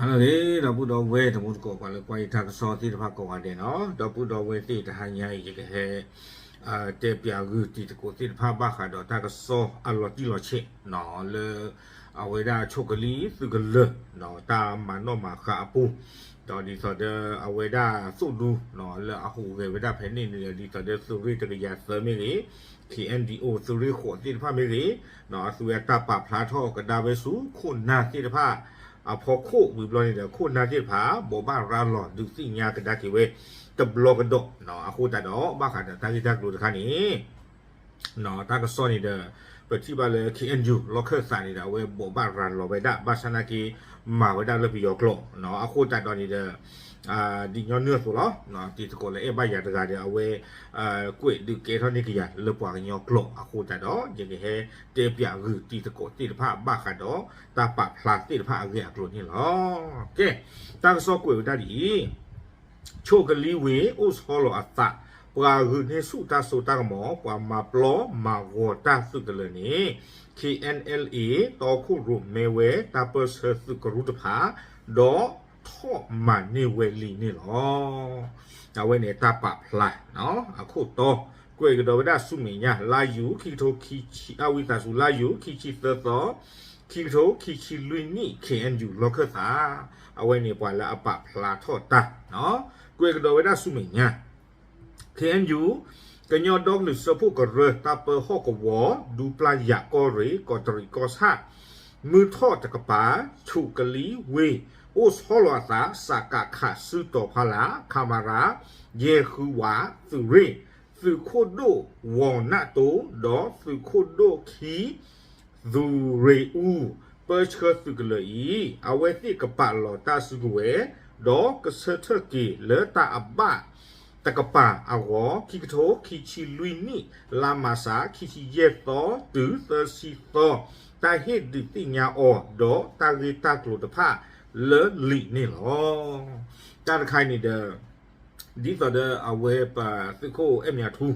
အဂ့ၤ ဒီပုၢ်ဒီဝဲၢ်တံၤသကိး ပှၤလၢကွၢ်ယတၢ်ကစီၣ်သ့ၣ်တဖၣ်ကိးဂၤဒဲးန့ၣ်, ဒီပုၢ်ဒီဝဲၢ်သ့ၣ်တဟါညါအံၤ ယကဟဲ တဲပၠးဂုာ်တံၤသကိးသ့ၣ်တဖၣ်ဘၣ်ဃးဒီးတၢ်ကစီၣ်အလီၤတံၢ်လီၤဆဲး လၢ အဝဲဒၣ်ဆိကလံၤသုးကလၢၤ တၢ်မၤနီၣ်မၤဃါအပူၤ, ဒီးဒ်သိးဒီးအဝဲဒၣ်သိၣ်ဒူ လၢအဟူးဂဲၤဝဲဒၣ်ဖဲန့ၣ်န့ၣ် ဒ်သိးဒီးသုးရ့ၣ်တကယၤသၢမ့ၢ်ဂ့ၤ, ခ့ၣ်အဲၣ်ယူၣ် သုးရ့ၣ်ဃိးသ့ၣ်တဖၣ်မ့ၢ်ဂ့ၤ, အသုဝဲတၢ်ပာ်ဖျါထီၣ်ကဒါဝဲဆူခိၣ်နၢ်သ့ၣ်တဖၣ်အဖီခိၣ်ဝံၤဘျီန့ၣ်ဒီး ခိၣ်နၢ်သ့ၣ်တဖၣ် ဘိးဘၣ်ရၤလီၤဒုးသ့ၣ်ညါကဒါက့ၤဝဲ တဘျီကဒီး အဃိသတးဒီး ဘၣ်ဃးဒီးတၢ်ဂ့ၢ်တၢ်ကျိၤတခါန့ၣ် တၢ်ကစီၣ်န့ၣ်ဒီး ပထံၣ်ဘၣ်လၢ ခ့ၣ်အဲၣ်ယူၣ် လီၢ်ခၢၣ်သးန့ၣ်ဒီး အဝဲဘိးဘၣ်ရၤလီၤဝဲဒၣ် ဘၣ်ဆၣ်နာ်က့ မၤဝဲဒၣ်လၢပယီၤကျိာ် အဃိသတးဒီးန့ၣ်ဒီး ဒ်ညီနုၢ်အသိးလီၤ. တံၤသကိးလၢအဲၣ်ဘၣ်ယၤတဂၤဒီး အဝဲ ကွဲးဒုးကဲထီၣ်န့ၢ်ကယၤလၢပှၤကညီကျိာ် အဃိသတးဒီး ယကဟဲတဲပၠးဂုာ်တံၤသကိးသ့ၣ်တဖၣ်ဘၣ်ဃးဒီး တၢ်ပာ်ဖျါသ့ၣ်တဖၣ်အဂ့ၢ်အကျိၤန့ၣ်လီၤ. ကဲ တၢ်ကစီၣ်ကွဲးဝဲဒၣ်ဒ်အံၤ ဆိကလံၤဝ့ၢ် အိၣ်ဆီလီၤအသး, ပှၤဂုာ်န့ၢ်ဆူၣ်တၢ်စိတၢ်ကမီၤ, ပှၤမၤပျီမၤဂီၤတၢ်သုးကလၢၤန့ၣ် ခ့ၣ်အဲၣ်အဲၣ်အ့ တီခိၣ်ရိၣ်မဲဝဲ တၢ်ပၢၢ်ဆၢသုးကရူၢ်တဖၣ်, ဒီးထီၣ်မၤန့ၢ်ဝဲလံန့ၣ်လီၤ. အဝဲန့ၣ်တၢ်ပာ်ဖျါ အခိၣ်တီ ကွဲးကဒီးဝဲဒၣ်ဆူမဲာ်ညါ လါယူၤ ခံကထိခံဆံ အဝံသးစူၤ လါယူၤ ခံဆံသၢသီ ခံကထိခံဆံလွံၢ်နံၣ် ခ့ၣ်အဲၣ်ယူၣ် လီၢ်ခၢၣ်သး အဝဲန့ၣ်ပှၤလၢအပာ်ဖျါထီၣ်တၢ် ကွဲးကဒီးဝဲဒၣ်ဆူမဲာ်ညါ ခ့ၣ်အဲၣ်ယူၣ် ကညီဒီကလုာ်စၢဖှိၣ်ကရၢ တၢ်ပၢဟီၣ်ကဝီၤ ဒူပျၢ်ယၤကီၢ်ရ့ၣ် ကီးတရံးကီၢ်ဆၣ် မုၢ်ထီၣ်တကပၤ ဆိကလံၤဝ့ၢ် အိၣ်ဆီလီၤအသး စကခ စုတီၤဖီလာ် ခမရ ယဲၢ်ဃုဝး သုးရ့ၣ် သုးခိၣ်ဒိၣ်ဝီၤနးတိ ဒီးသုးခိၣ်ဒိၣ်ခံ သူၤရ့ၣ်အူ ပၢဆှၢသုးကလၢၤအံၤ အဝဲသ့ၣ်ကပာ်လီၤတၢ်စုကဝဲၤ ဒီးကဆၢထၢၣ်က့ၤလၢတၢ်အဘၣ်တကပၤအဂီၢ် ခံကထိခံဆံလွံၢ်နံၣ် လါမၢ်ၡး ခံဆံယဲၢ်သီ တုၤသၢဆံသီ တၢ်ဟ့ၣ်ဒုးသ့ၣ်ညါအီၤ ဒီးတၢ်ဂ့ၢ်တၢ်ကျိၤတဖၣ်လၢလံာ်န့ၣ်လီၤ. တၢ်တခါအံၤန့ၣ်ဒီး ဒ်သိးဒီးအဝဲပသုးခိၣ်အဲၣ်မၠးထူ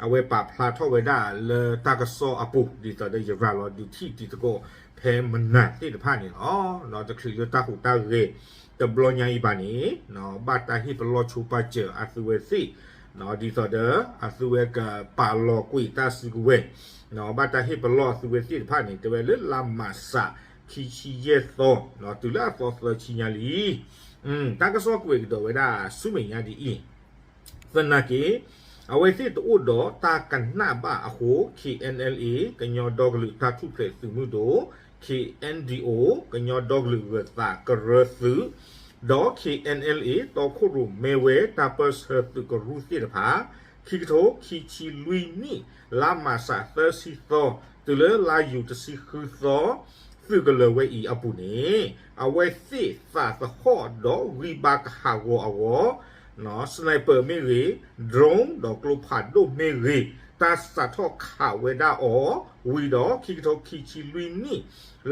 အဝဲပာ်ဖျါထီၣ်ဝဲဒၣ်လၢတၢ်ကစီၣ်အပူၤ ဒ်သိးဒီးယရၤလီၤဒုးထံၣ်တံၤသကိးဖဲမနၤသ့ၣ်တဖၣ်န့ၣ်လီၤ. တချုးလၢတၢ်ဟူးတၢ်ဂဲၤ တဘျီညါအံၤဘၣ်န့ၣ် ဘၣ်တၢ်ဟ့ၣ်ပလီၢ်ဆိပာ်စၢၤအသုဝဲသ့ၣ် ဒ်သိးဒီးအသုဝဲကပာ်လီၤကွံာ်တၢ်စုကဝဲၤ ဘၣ်တၢ်ဟ့ၣ်ပလီၢ်အသုဝဲသ့ၣ်တဖၣ်န့ၣ် တဲဝဲလၢလါမၢ်ၡး ခံဆံယဲၢ်သီ တုၤလၢအသီသၢဆံညါလံ. တၢ်ကစီၣ်ကွဲးကဒီးဝဲဒၣ်ဆူမဲာ်ညါဒ်အံၤ, သနာ်က့ အဝဲသ့ၣ်တအိၣ်ဒီးတၢ်ကနၣ်ဘၣ်အဃိ ခ့ၣ်အဲၣ်အဲၣ်အ့ ကညီဒီကလုာ်တၢ်ထူၣ်ဖျဲးသုးမုၢ်ဒိၣ်, ခ့ၣ်အဲၣ်ဒံၣ်အိၣ် ကညီဒီကလုာ်ဂၢၤသးကရၢသုး, ဒီး ခ့ၣ်အဲၣ်အဲၣ်အ့ တီခိၣ်ရိၣ်မဲဝဲတၢ်ပၢၢ်ဆၢသုးကရူၢ်သ့ၣ်တဖၣ် ခံကထိခံဆံလွံၢ်နံၣ် လါမၢ်ၡးသၢဆံသီ တုၤလၢလါယူၤတဆံဃုသီ သုးကလၢၤဝဲအံၤအပူၤန့ၣ် အဝဲသ့ၣ်သးသဟီၣ်ဒီးဂံၢ်ဘါကဟးဂီၤအဂီၢ် sniper မ့ၢ်ဂ့ၤ, drone ဒီးကျိဖးဒိၣ်မ့ၢ်ဂ့ၤ တၢ်စးထီၣ်ခးဝဲဒၣ်အီၤ ဝံၤဒီးခံကထိခံဆံလွံၢ်နံၣ်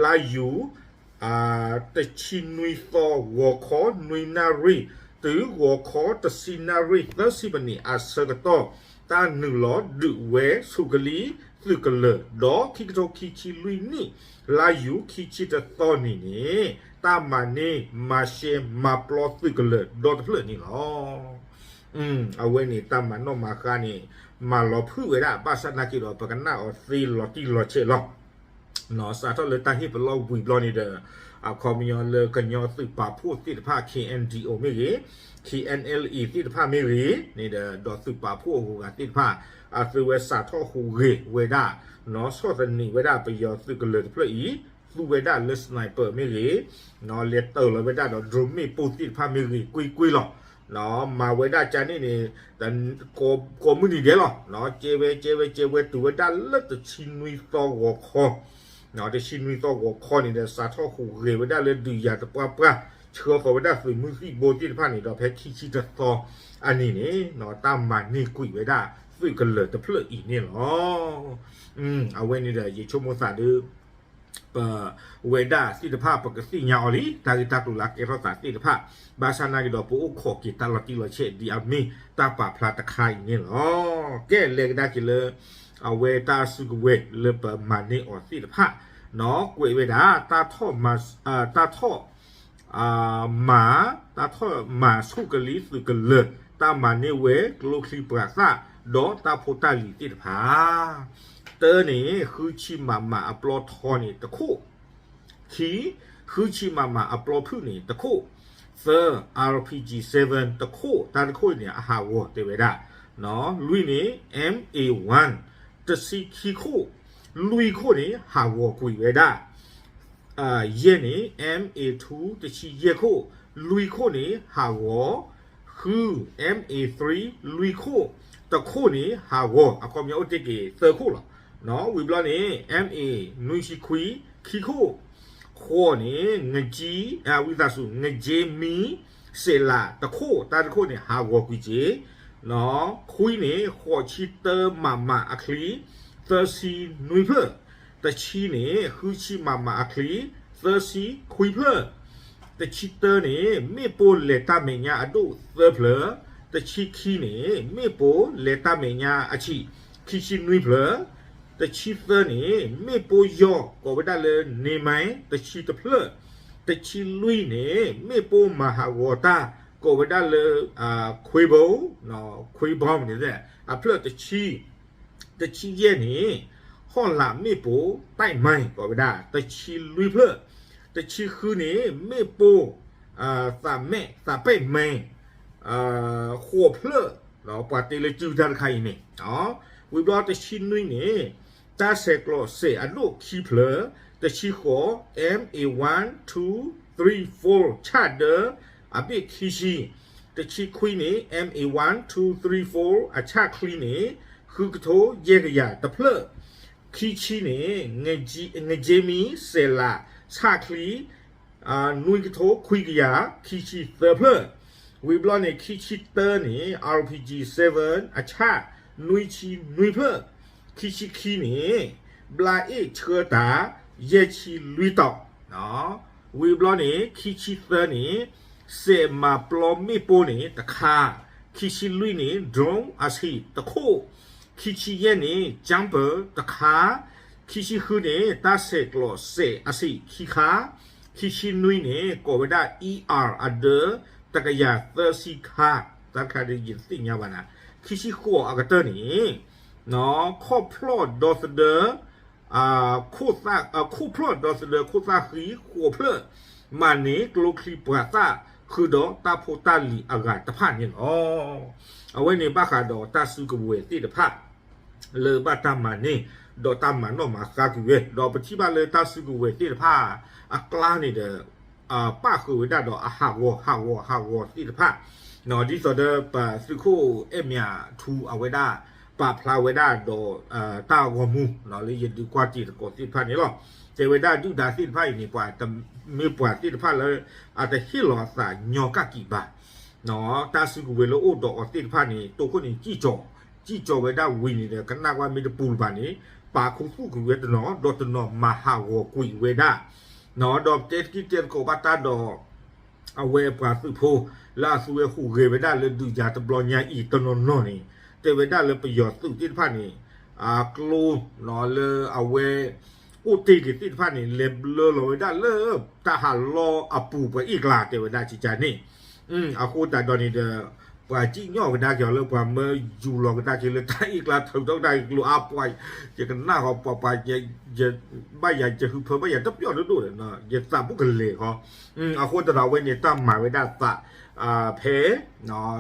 လါယူၤ တဆံနွံသီ ဂီၤခီနွံနၣ်ရံၣ် တုၤဂီၤခီတဆံနၣ်ရံၣ်သၢဆံမံးနံးအဆၢကတီၢ် တၢ်နုာ်လီၤဒုးဝဲဆူးကလံၤသုးကလၢၤ ဒီးခံကထိခံဆံလွံၢ်နံၣ် လါယူၤခံဆံတသီနံၤန့ၣ် တၢ်မၤန့ၢ်မၤရှဲမၤပျီသုးကလၢၤဒီတဖျၢၣ်န့ၣ်လီၤ. အဝဲန့ၣ်တၢ်မၤနီၣ်မၤဃါန့ၣ် မၤလီၤဖုးဝဲဒၣ် ဘၣ်ဆၣ်သနာ်က့ဒီး ပကနၣ်အီၤသ့လီၤတံၢ်လီၤဆဲးလီၤ. စးထီၣ်လၢတၢ်ဟ့ၣ်ပလီၢ်ဝံၤဘျီန့ၣ်ဒီး အခီပညီလၢကညီသုးပာ်ဖှိၣ်သ့ၣ်တဖၣ် ခ့ၣ်အဲၣ်ဒံၣ်အိၣ်မ့ၢ်ဂ့ၤ, ခ့ၣ်အဲၣ်အဲၣ်အ့သ့ၣ်တဖၣ်မ့ၢ်ဂ့ၤန့ၣ်ဒီး ဒီးသုးပာ်ဖှိၣ်အဂုၤအဂၤသ့ၣ်တဖၣ် အသုဝဲစးထီၣ်ဟူးဂဲၤဝဲဒၣ် နီၢ်ဆီၣ်သနံးဝဲဒၣ်ပယီၤသုးကလၢၤတဖျၢၣ်အံၤ သူဝဲဒၣ်လၢ sniper မ့ၢ်ဂ့ၤ, လဲၤတၢၤလီၤဝဲဒၣ်ဒီး drone မ့ၣ်ပိၢ်သ့ၣ်တဖၣ်မ့ၢ်ဂ့ၤ ကွ့ၢ်ကွ့ၢ်လီၤ. မၤဝဲဒၣ်ကန့ၣ်န့ၣ် ကိးမုၢ်နံၤဒဲးလီၤ. ကဲဝဲ ကဲဝဲ ကဲဝဲ တုၤဝဲဒၣ်လၢတဆံနွံသီဂီၤခီ တဆံနွံသီဂီၤခီန့ၣ်ဒီး စးထီၣ်ဟူးဂဲၤဝဲဒၣ်လၢဒုးယၤတပှၢ်ပှၢ် ဆှၢဃီၤဝဲဒၣ်သုးမုၢ်သံၣ်ဘိသ့ၣ်တဖၣ်န့ၣ်ဒီး ဖဲခံဆံတသီအနံၤန့ၣ် တၢ်မၤန့ၢ်ကွံာ်ဝဲဒၣ်သုးကလၢၤတဖျၢၣ်အံၤန့ၣ်လီၤ. အဝဲန့ၣ်ဒီး ယဆိကမိၣ်သးဒီး ပဝဲဒၣ်သ့ၣ်တဖၣ် ပကသ့ၣ်ညါအီၤလံ တၢ်ဂ့ၢ်တၢ်ကျိၤလၢအကဲထီၣ်သးသ့ၣ်တဖၣ် ဘၣ်ဆၣ်သနာ်က့ဒီး ပအိၣ်ခိးက့ၤတၢ်လီၤတံၢ်လီၤဆဲး ဒ်အမ့ၢ်တၢ်ပာ်ဖျါတခါအံၤန့ၣ်လီၤ. ကဲ လဲၤကဒါက့ၤလၢ အဝဲတၢ်စုကဝဲၤလၢပမၤန့ၢ်အီၤသ့ၣ်တဖၣ် ကွဲးဝဲဒၣ် တၢ်ထီၣ်မၤ တၢ်ထီၣ် မၤ တၢ်ထီၣ်မၤဆူၣ်ကလံၤသုးကလၢၤ တၢ်မၤန့ၢ်ဝဲကျိချံပှၤသၣ် ဒီးတၢ်ဖိတၢ်လံၤသ့ၣ်တဖၣ်. တၢန့ၣ် ဃုဆံမးမးအပျီထီန့ၣ်တခိၣ်, ခံ, ဃုဆံမးမးအပျီဖုၣ်န့ၣ်တခိၣ်, သၢ, R P G seven တခိၣ်, တၢ်တခိၣ်န့ၣ် အဟးဂီၤတဲဝဲဒၣ်, လွံၢ်န့ၣ် M A one တဆံခံခိၣ်, လွံၢ်ခိၣ်န့ၣ် ဟးဂီၤကွံာ်ဝဲဒၣ် ယဲၢ်န့ၣ် M A two တဆံယဲၢ်ခိၣ်, လွံၢ်ခိၣ်န့ၣ် ဟးဂီၤ, ဃု M A three လွံၢ်ခိၣ်, တခိၣ်န့ၣ် ဟးဂီၤ, အခီပညီအိၣ်တ့ၢ်က့ၤသၢခိၣ်လီၤ. ဝံၤဘျီန့ၣ် M A နွံဆံခွံ, ခံခိၣ်, ဃိးန့ၣ် ငကံ, ဝံသးစူၤ ငက့မံ စဲးလး တခိၣ်, တၢ်တခိၣ်န့ၣ် ဟးဂီၤကွံာ်က့ၤ, ခွံန့ၣ် ဃိးဆံတၢမးမးအချံ သၢဆံနွံဖျၢၣ်, တဆံန့ၣ် ဃုဆံမးမးအချံ သၢဆံခွံဖျၢၣ်, တဆံတၢန့ၣ် မ့ၣ်ပိၢ်လဲၤတၢ်မဲာ်ညါအဒိၣ်သၢဖျၢၣ်, တဆံခံန့ၣ် မ့ၣ်ပိၢ်လဲၤတၢ်မဲာ်ညါအဆံး ခံဆံနွံဖျၢၣ်, တဆံသၢန့ၣ် မ့ၣ်ပိၢ်ယီၢ် ကိးဝဲဒၣ်လၢ နေမိုင် တဆံတဖျၢၣ်, တဆံလွံၢ်န့ၣ် မ့ၣ်ပိၢ်မၤဟးဂီၤတၢ် ကိးဝဲဒၣ်လၢ ခွေဘုံ, ခွေဘုံန့ၣ် အဖျၢၣ်တဆံ, တဆံယဲၢ်န့ၣ် ဟီၣ်လာ်မ့ၣ်ပိၢ် တိုက်မိုင် ကိးဝဲဒၣ် တဆံလွံၢ်ဖျၢၣ်, တဆံဃုန့ၣ် မ့ၣ်ပိၢ် သးမဲာ် သးပဲၣ်မဲာ် ဃိးဖျၢၣ်, ပှၤတ့လၢစုတၢ်တခါအံၤန့ၣ်, ဝံၤဘျီတဆံနွံန့ၣ် တၢ်ဆဲးကျိးစဲးအဒိၣ်ခံဖျၢၣ်, တဆံဃိး M A one two three four ဆၣ်ဒၢ အဘ့ၣ်ခံဆံ, တဆံခွံန့ၣ် M A one two three four အဆၣ်ချံန့ၣ် ဃုကထိယဲၢ်ကယၤတဖျၢၣ်, ခံဆံန့ၣ် ငက့မံ စဲးလး ဆၣ်ချံ နွံကထိခွံကယၤ ခံဆံသၢဖျၢၣ်, ဝံၤဘျီန့ၣ် ခံဆံတၢန့ၣ် R P G seven အဆၣ် နွံဆံနွံဖျၢၣ်, ခံဆံခံန့ၣ် ဘျါအ့ၣ်ဆှၢတၢ် ယဲၢ်ဆံလွံၢ်တီၤ, ဝံၤဘျီန့ၣ် ခံဆံသၢန့ၣ် စဲးမၤပျီမ့ၣ်ပိၢ်န့ၣ်တခါ, ခံဆံလွံၢ်န့ၣ် drone အဆံးတခိၣ်, ခံဆံယဲၢ်န့ၣ် jumper တခါ, ခံဆံဃုန့ၣ် တၢ်ဆဲးကျိးစဲးအဆံးခံခါ, ခံဆံနွံန့ၣ် ကိးဝဲဒၣ် E R အဒၢ တကယၤသၢဆံခါ, တၢ်တခါဒ်ယတသ့ၣ်ညါဘၣ်နၤ, ခံဆံဃိးအကတၢၢ်န့ၣ် ခီၣ်ဖျီၣ်ဒီသဒၢ ခိၣ်ဖျီၣ်ဒီသဒၢခိၣ်သၣ်ဃံဃိးဖျၢၣ် မၤန့ၢ်ကျိချံပှၤသၣ် ဃုာ်ဒီးတၢ်ဖိတၢ်လံၤအဂၤတဖၣ်န့ၣ်လီၤ. အဝဲန့ၣ်ဘၣ်ဃးဒီးတၢ်စုကဝဲၤသ့ၣ်တဖၣ် လၢဘၣ်တၢ်မၤန့ၢ် ဒီးတၢ်မၤနီၣ်မၤဃါကွံာ်ဝဲ ဒီးပထံၣ်ဘၣ်လၢတၢ်စုကဝဲၤသ့ၣ်တဖၣ်အကျါန့ၣ်ဒီး ပၣ်ဃုာ်ဝဲဒၣ်ဒီးအဟးဂီၤဟးဂီၤဟးဂီၤသ့ၣ်တဖၣ်, ဒ်သိးဒီးပသုးခိၣ်အဲၣ်မၠးထူအဝဲဒၣ် ပာ်ဖျါဝဲဒၣ်ဒီး တၢ်ဂီၤမူ လၢယဒုးကွၢ်တ့ၢ်သကိးသ့ၣ်တဖၣ်န့ၣ်လီၤ. တဲဝဲဒၣ်ဒုၣ်ဒါသ့ၣ်တဖၣ်အံၤန့ၣ် ပှၤတမ့ၢ်ပှၤသ့ၣ်တဖၣ်လၢ အတဟ့ၣ်လီၤအသးညီကၣ်ကံၣ်ဘၣ် တၢ်စုကဝဲၤလၢအိၣ်ဒီးအီၤသ့ၣ်တဖၣ်န့ၣ် တိခိၣ်န့ၣ် စံၣ်ကၠီၤ, စံၣ်ကၠီၤဝဲဒၣ်ဝံၤန့ၣ်ဒီး ကနၣ်ကွၢ်မ့ၢ်တပူၤလၢၤဘၣ်န့ၣ် ပာ်ခူသူၣ်ကွံာ်ဝဲတနီၤ ဒီးတနီၤမၤဟးဂီၤကွံာ်ဝဲဒၣ်, ဒီးတဲတကံၢ်တဲသကိးဘၣ်တၢ်ဒီး အဝဲပှၤသုးဖိ လၢအသုဝဲဟူးဂဲၤဝဲဒၣ်လၢဒုးယၤတဘျီညါအံၤတနီၤနီၤန့ၣ် တဲဝဲဒၣ်လၢပယီၤသုးသ့ၣ်တဖၣ်န့ၣ် အကျိလၢအဝဲ အိၣ်တ့ၢ်က့ၤသ့ၣ်တဖၣ်န့ၣ် လဲၤဘျၢလီၤဝဲဒၣ်လၢ တၢ်ဟးလီအပူၤပှၤအ့ၣ်ကျါ တဲဝဲဒၣ်ကကန့ၣ်, အဃိသတးဒီးန့ၣ်ဒီး ပှၤစံၣ်ညီၣ်ကဒါက့ၤအီၤလၢပှၤမၢယူၤလီၤကဒါက့ၤလၢတၢ်အ့ၣ်ကျါ ထုးထီၣ်ကဒါက့ၤကျိအါပှၤ, ယကနၣ်ဃီပှၤပှၤ ဘၣ်ယၤယဟုဖၢဘၣ်ယၤတပျီၣ်ဒိၣ်ဒိၣ်ဒီး ယသးဘူးကလဲာ်ဃီ, အဃိသတးဒီးအဝဲန့ၣ်တၢ်မၤဝဲဒၣ်သး ဖဲ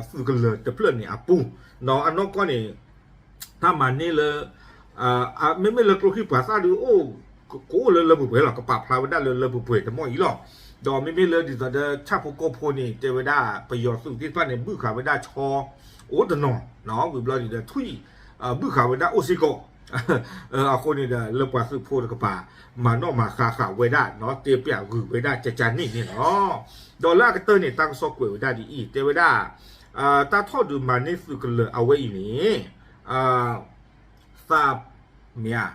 သုးကလၢၤတဖျၢၣ်န့ၣ်အပူၤ, ဒီးအနီၢ်ကီၢ်န့ၣ် တၢ်မၤန့ၢ်လၢ မ့မ့ၢ်လၢကျိချံပှၤသၣ်ဒုးအိၣ် ကအိၣ်လၢလၢပှဲၤပှဲၤလီၤ, ကပာ်ဖျါဝဲဒၣ်လၢလၢပှဲၤပှဲၤတမီၢ်အံၤလီၤ. ဒီးမ့မ့ၢ်လၢဒ်သိးဒီးဆၣ်ဖိကီၢ်ဖိန့ၣ် တဲဝဲဒၣ်ပယီၤသုးသ့ၣ်တဖၣ်န့ၣ် ဘုၣ်ဃာ်ဝဲဒၣ်ဆီ အိၣ်တနီၤ, ဝံၤဘျီန့ၣ်ဒီးထွံၣ် ဘုၣ်ဃာ်ဝဲဒၣ်အိၣ်စ့ၢ်ကီး, အဃိန့ၣ်ဒီး လၢပှၤသုးဖိတကပၤ မၤနီၣ်မၤဃါဃာ်ဝဲဒၣ် တဲပျးဂုာ်ဝဲဒၣ်ကကန့ၣ်န့ၣ်လီၤ. ဒီးလၢအကတၢၢ်န့ၣ် တၢ်ကစီၣ်ကွဲးဝဲဒၣ်ဒ်အံၤ တဲဝဲဒၣ် တၢ်ထီၣ်ဒုးမၤန့ၢ်သုးကလၢၤအဝဲအံၤန့ၣ် သး မ့ၢ်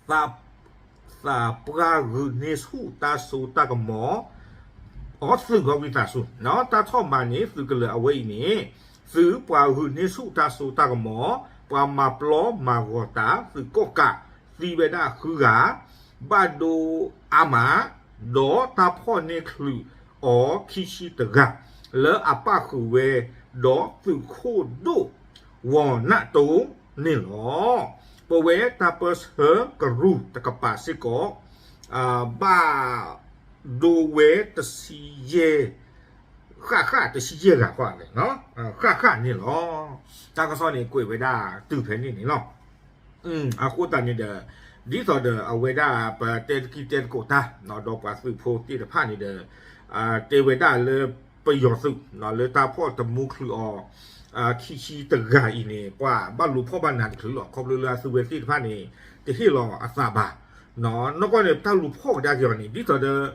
ဧါ, သး သးပှၢ်ဂုာ်န့ၢ်ဆူၣ်တၢ်စိတၢ်ကမီၤ အီသုးဂီၢ်ဝံသးစူၤ, တၢ်ထီၣ်မၤန့ၢ်သုးကလၢၤအဝဲအံၤန့ၣ် သုးပှၤဂုာ်န့ၢ်ဆူၣ်တၢ်စိတၢ်ကမီၤ, ပှၤမၤပျီမၤဂီၤတၢ် သုးကီၣ်ကးသံဝဲဒၣ်ဃုဂၤ, ဘၣ်ဒိအါမး, ဒီးတၢ်ဖီၣ်န့ၢ်ချုး အီၤခံဆံတဂၤ လၢအပၣ်ဃုာ်ဝဲဒီးသုးခိၣ်ဒိၣ် ဝီၤနၢ်တိန့ၣ်လီၤ. ပဝဲတၢ်ပၢဆှၢကရူၢ်တကပၤစ့ၢ်ကီး ဘၣ်ဒိဝဲတဆံယဲၢ် ဃၣ်ဃၣ်တဆံယဲၢ်ဂၤဃီန့ၣ် ဃၣ်ဃၣ်န့ၣ်လီၤ. တၢ်ကစီၣ်န့ၣ်ကွဲးဝဲဒၣ်တုၤဖဲန့ၣ်န့ၣ်လီၤ. အဃိသတးန့ၣ်ဒီး ဒ်သိးဒီးအဝဲဒၣ်ပတဲတကံတဲတကိးတၢ် ဒီးပှၤသုးဖိသ့ၣ်တဖၣ်န့ၣ်ဒီး တဲဝဲဒၣ်လၢပယီၤသုး လၢတၢ်ဖီၣ်တမူချုးအီၤ ခံဆံတဂၤအံၤန့ၣ် ပှၤဘၣ်လူၤဖီၣ်ဘၣ်နးတချုးလီၤ. ခီဖျိလၢအသုဝဲသ့ၣ်တဖၣ်န့ၣ် တဟ့ၣ်လီၤအသးဘၣ်. နီၢ်ကီၢ်န့ၣ် တၢ်လူၤဖီၣ်ကဒါက့ၤအီၤန့ၣ် ဒ်သိးဒီး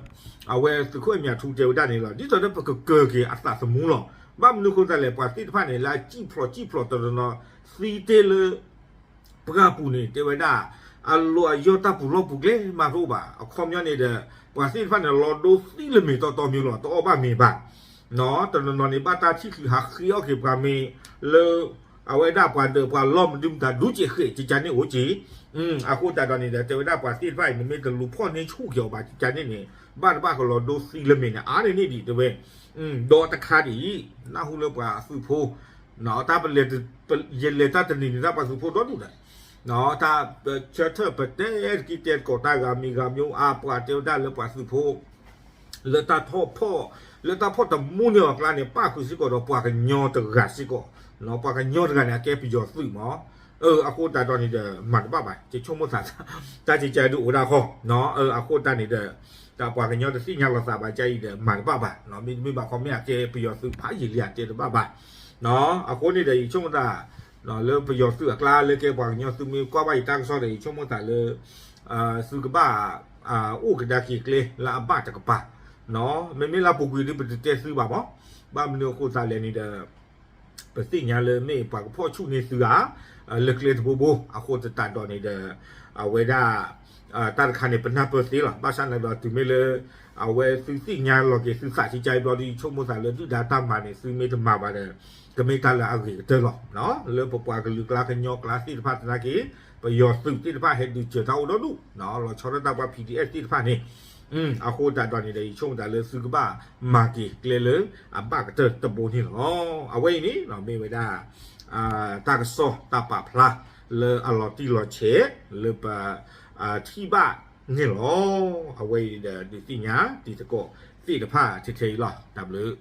အဝဲသုးခိၣ်အဲၣ်မၠးထူတဲဝဲဒၣ်န့ၣ်လီၤ. ဒ်သိးဒီးပကကၢၤက့ၤအသးသမူလီၤ. ဘၣ်မနုၤအဃိသတးလဲၣ် ပှၤသ့ၣ်တဖၣ်န့ၣ် လၢအစံၣ်ဖျိးစံၣ်ဖျိးတနီၤနီၤ သံတ့ၢ်လၢ ပှၢ်ပူၤန့ၣ် တဲဝဲဒၣ် အလီၢ်အယီၢ်တၢ်ပူၤလီၢ်ပူၤကျဲမးတအိၣ်ဘၣ်. အခီပညီန့ၣ်ဒီး ပှၤသ့ၣ်တဖၣ်န့ၣ် လီၤဒိသံလၢမ့ၤတီတီမ့ၤလီၤ တအီၣ်ဘၣ်မ့ၤဘၣ်. နီၢ် တနီၤနီၤန့ၣ် ဘၣ်တၢ်ထံၣ်ချုးဟးဃ့အီၣ်က့ၤပှၤမ့ၤလၢ အဝဲဒၣ်ပှၤဒၢးပှၤလီၢ်မနုၤမတၤ ဒူကဲးဃဲးကကန့ၣ်အိၣ်က့ၤ. အဃိသတးဒီးန့ၣ်ဒီး တဲဝဲဒၣ်ပှၤသ့ၣ်တဖၣ်အံၤ နမ့ၢ်တလူၤဖီၣ်န့ၢ်ဆူၣ်က့ၤအီၤဘၣ်ကကန့ၣ်န့ၣ် ဘၣ်တဘၣ်ကလီၤဒိသံလၢမ့ၤန့ၣ် အါန့ၢ်န့ၢ်ဒံးတဲဝဲ. ဒီးတခါဒ်အံၤ နၢ်ဟူလၢပှၤအသုးဖိ တၢ်ပလဲၤ ယလဲၤတၢ်တနံၤန့ၣ် တၢ်ပှၤသုးဖိဒီဒူၣ်ဒီး တၢ်ဆၢထၢၣ်ပတဲတကံတဲတကိးတၢ်ဂၤမံၤဂၤမံၤ အါပှၤတဲဝဲဒၣ်လၢပှၤသုးဖိ လၢတၢ်ထီၣ်ဖီၣ် လၢတၢ်ဖီၣ်တမူန့ၢ်အီၤအကျါန့ၣ် ပၣ်ဃုာ်စ့ၢ်ကီးဒီးပှၤကညီတဂၤစ့ၢ်ကီး. ပှၤကညီတဂၤန့ၣ် အကဲပယီၤသုးမး. အဃိသတးဒီးန့ၣ်ဒီး မၤတဘၣ်ဘၣ် ယဆိကမိၣ်သး တၢ်ကကဲဒုးအိၣ်ဒၣ်ဃီ အဃိသတးန့ၣ်ဒီး တၢ်ပှၤကညီတသ့ၣ်ညါလီၤသးဘၣ်ကအံၤဒီး မၤတဘၣ်ဘၣ်. မ့တမ့ၢ်ဘၣ်ခီမ့ၢ်အကဲပယီၤသုးဖးယံာ်လံဧါ တဲတဘၣ်ဘၣ်. အဃိန့ၣ်ဒီး ယဆိကမိၣ်သး လၢပယီၤသုးအကျါလၢကဲပှၤကညီသုးမ့ၢ်ကွၢ်ဘၣ်ယတၢ်ကစီၣ်ဒီး ယဆိကမိၣ်သးလၢ သုကဘၣ် အိၣ်ကဒါက့ၤကျဲလၢအဘၣ်တကပၤ. မ့မ့ၢ်လၢပူၤကွံာ်ဒ်ပတတဲသုဘၣ်မး. ဘၣ်မနုၤအဃိသတးလဲၣ်န့ၣ်ဒီး ပသ့ၣ်ညါလၢမ့ၢ်ပှၤကဖီၣ်ဆူၣ်န့ၢ်သုဧါ လၢကျဲတဘိဘိ အဃိသတးဒီးန့ၣ်ဒီး အဝဲဒၣ် တၢ်တခါန့ၣ် ပနၢ်ပၢၢ်သ့လီၤ. ဘၣ်ဆၣ်န့ၣ်ဒီးတုၤမ့ၢ်လၢ အဝဲသုသ့ၣ်ညါလီၤက့ၤသုသးကကဘျီဒီး ယဆိကမိၣ်သးလၢဒုၣ်ဒါတၢ်မၤန့ၣ် သုမ့ၢ်တမၤဘၣ်ဒီး ကမ့ၢ်တၢ်လၢအဂ့ၤကတၢၢ်လီၤ. လၢပပှၤကလုာ်ကျါကညီကျါသ့ၣ်တဖၣ်သနာ်က့ ပယီၤသုးသ့ၣ်တဖၣ်ဟဲဒုးစၢၤတၢ်အိၣ်ဒီဒူၣ် လီၤဆီဒၣ်တၢ်ပှၤ P D F သ့ၣ်တဖၣ်န့ၣ် အဃိသတးဒီးန့ၣ်ဒီး ယဆိကမိၣ်သးလၢသုကဘၣ်မၤက့ၤကျဲလၢအဘၣ်ကတၢၢ်တဘိန့ၣ်လီၤ. အဝဲအံၤန့ၣ် မ့ၢ်ဝဲဒၣ် တၢ်ကစီၣ်တၢ်ပာ်ဖျါလၢအလီၤတံၢ်လီၤဆဲး လၢပ ထံၣ်ဘၣ်န့ၣ်လီၤ. အဝဲအံၤဒီးဒုးသ့ၣ်ညါတံၤသကိးသ့ၣ်တဖၣ်ထဲထဲအံၤလီၤ. တၢ်ဘျုး